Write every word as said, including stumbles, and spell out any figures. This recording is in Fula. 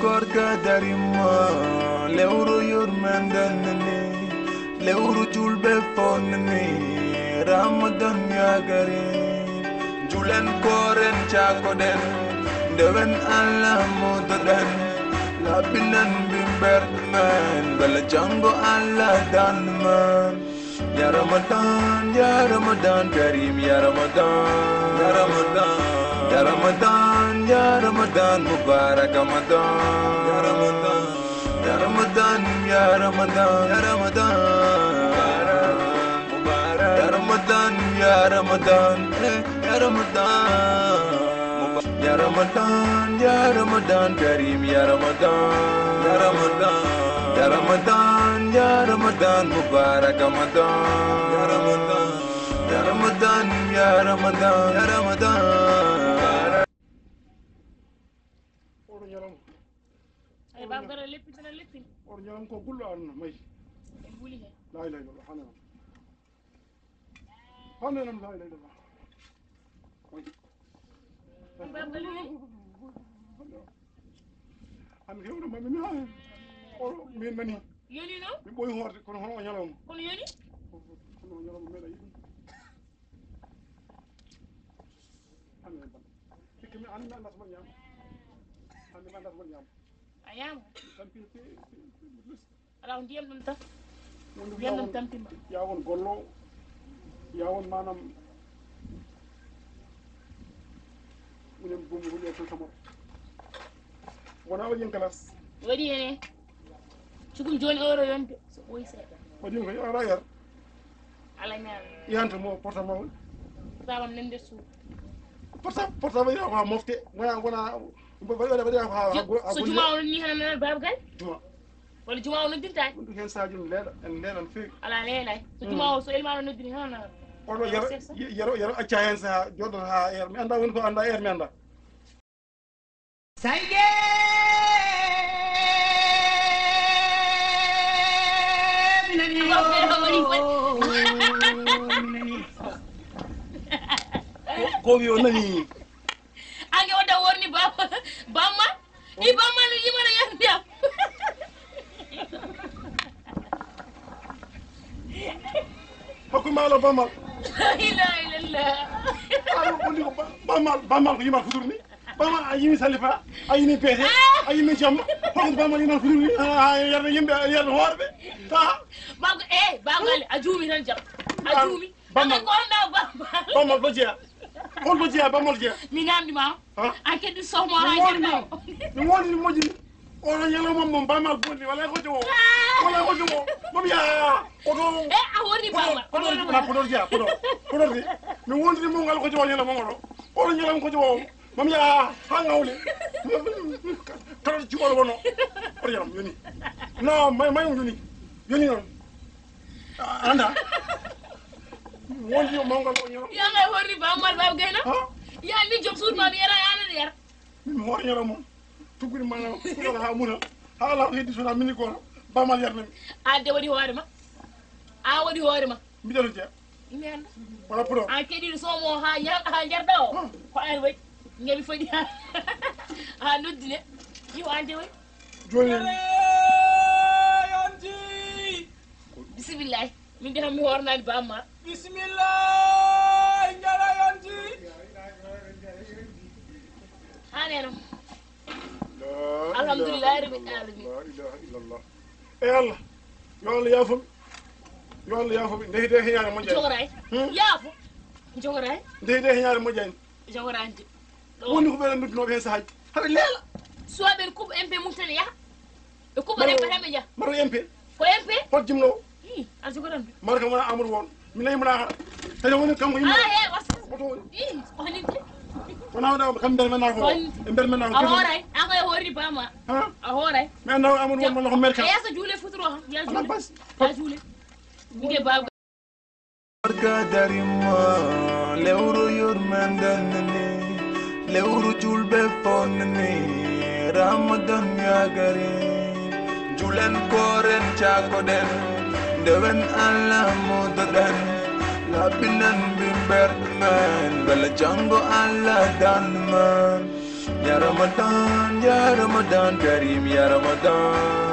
Koorka darimma, lewru yurmenden ni, lewru julɓe fof ni, Ramadan yaagari. Julen kooren caakoɗen, ndewen Allah moodoɗen, laaɓinen mbimmberɗe men, mbela janngo Allah dan men. Ya Ramadan, ya Ramadan Karim, ya Ramadan, ya Ramadan, ya Ramadan, ya Ramadan Mubarak Ramadan, ya Ramadan, ya Ramadan, ya Ramadan, ya Ramadan Mubarak Mubarak, ya Ramadan, ya Ramadan, eh, ya Ramadan Mubarak. Ya Ramadan, ya Ramadan Karim, ya Ramadan, ya Ramadan, ya Ramadan, ya Ramadan Mubarak Ramadan, ya Ramadan, ya Ramadan, ya Ramadan, ya Ramadan Mubarak. Oɗo ñalawma. Ay, Baba Gara leppi tan a leppi. Oɗo ñalawma ko gulɗo aduna, mayi. En guli hen. La ilaha illallah, hande. Hande nam la ilaha illallah. Oy. Hande hewno mami mi hande. O min nani. Yoni no? Mi ɓoyi hoorde kono hono o ñalawma. Kono yoni? Kono o ñalawma meɗa yiɗi. Hande ban. Sikke mi andi mi anda so ñam. Hande mi anda so ñam. A yamo? Tampil pe pe pe. Ala ko ndiyam ɗum tan. Wonde ndiyam ɗum tampima. Ya won gollo, ya won manam minen bumbu woni e tan samar. Wona waɗi en classe. Waɗi ene. Cukum joni euro yonde so ɓoyi seeɗa. Waɗi ko ara yar. Ala ñaami. Yanta mo portable. Portable am nan nder suudu. Portable portable ya ko ha mofte. Wona wona waɗi waɗi ko ha. So juma o ni hana nan babgal. Juma. Walla juma o noddintaani? Ɗum ɗum heen sahaaju no leeɗa, en leeɗan feewi. Alaa leelay. So juma o, so elmaano noddini, hono? Kono yero, yero, yero acca heen saha, jooɗoto haa heure. Mi anndaa woni ko anndaa heure, mi anndaa. Sayge! Mi nanii o, mi nanii. Ko, ko wi o nanii? Ange o da worni bamma, bamma. I bamma no yimana yandiyam. Hakku maalo bammal. La ilaha illallah. Ano ko ndi ko ba-, bammal, bammal ko yimal futur ni. Bammal a yimi salifa, a yimi pete, a yimi jamma. Hokko bammal yimal futur ni. Ha yarna yimbe, yarna horbe. Ta. Bago, eh, bago a juumi tan jam. A juumi. Bammal. Ko honno bammal? Bammal ɗo jeya. Hol ɗo jeya, bammal jeya. Mi namdi ma. Ha? An keddi sohmo ha jerɗa o. Mi woni ni moƴƴi. Ono ñalawma mo bammal bondi, wala ko jowo. Wala ko jowo. Mom ya. Ko to. Eh, a woni bammal. Ko to, ko to jeya, ko to. Ko to. Mi woni ni mo ngal ko jowo ñalawma mo. Ono ñalawma ko jowo. Mom ya, ha ngawle. Tawde cuɓal wono. Oto yaram yoni. No, may, may yoni. Yoni non. A anda. Wondi yo mawgal o ñoro. Ya ngay horri bammal bab gayna. Ha? Ya mi job suut ma mi yara yana der. Min hoore ñoro mum. Tuguri ma ko ha muna. Ha la heddi sona mini ko. Bammal yarna mi. A de wadi hoore ma. A wadi hoore ma. Mbiɗa jeya. Mi annda. Wala pro. An keɗiɗo somo ha ña-, ha jarɗa o. Hmm. Ko an waɗi. Ngami fodi ha. Ha noddine. Yo ande waɗi. Joni. Yonti. Bismillah. Min de hammi hornani bamma. Bismillah. Njara yonti. Haneno. Alhamdulillahi rabbil alamin. La ilaha illallah. E Allah, yo Allah yaafo ɓe. Yo Allah yaafo ɓe. Nde hide heñaare moƴƴaani. Jogoray. Hmm? Yaafo. Jogoray. Nde hide heñaare moƴƴaani. Jogoraani de. Ɗo. Woni ko ɓeɗen noddunoɓe heen sahaaji. Haɓe leela. Suwaa ɓen kuɓ M P mum tan yaha. Ɓe kuɓa M P tan ɓe njaha. Maro M P. Ko M P? Hol jimnoowo? Ih, a jogoran de. Maro kam wona Amadou won. Mi nayi mo naaka. Tawi woni kanko yimɓe. Ah, he, wasa. Oto woni. Ih, ko honite? Wona wona kam nder men naako. Ko honite? E nder men naako. A hooray. An ko e hoori bama. Ha? A hooray. Mi anndaa ko Amadou won walla ko maire kan. E yaasa juule futuro ha. Ya juule. Bas. Ya juule. Nge baba. Barka darimma, lewru yurmenden ni, lewru julɓe fof ni, Ramadan yaagari. Julen kooren caakoɗen, ndewen Allah moodoɗen, laaɓinen mbimmberɗe men, mbela janngo Allah dan men. Ya Ramadan, ya Ramadan Karim, ya Ramadan.